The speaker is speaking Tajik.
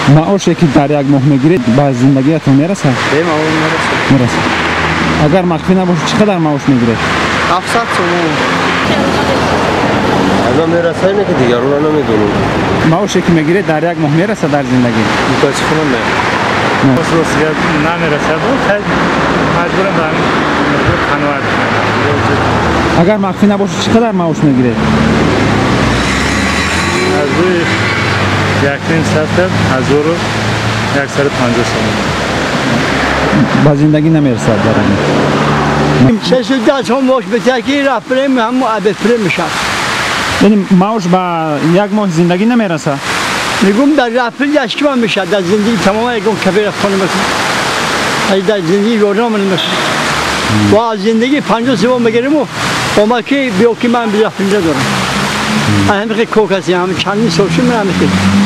Маоше ки дар як моҳ мегиред, ба зиндагиятон мерасад? Бемаъмул мерасад. Мерасад. Агар махфӣ набошад, чӣ қадар маош мегиред? 700 сомон. Ана мерасад, ки дигарона намедонам. Маоше ки мегиред, дар як моҳ мерасад дар зиндагӣ? Мутаассифона, не. Рост, намерасад. Маҷбурам ба ҳамин миқдор қаноат кунам. Агар махфӣ набошад, чӣ қадар маош мегиред? Аз рӯи якним ставка 1150 сомон. Ба зиндагӣ намерасад дар ҳамин. 610 сом маош битаки рафрем ҳам абефрем мешад. Яъне маош ба як моҳ зиндагӣ намерасад? Мегум, дар рафрем яшкима мешад, дар зиндагӣ тамома ягон кафе рафтан намекунам. Ай дар зиндагӣ ёрдам намекунам. Ва аз зиндагӣ 50 сомон мегирем омад ки биё ки ман рафрем дорам. Ҳамин хел кор кардем, ҳамин чандин сол шуд, ман ҳамин хел.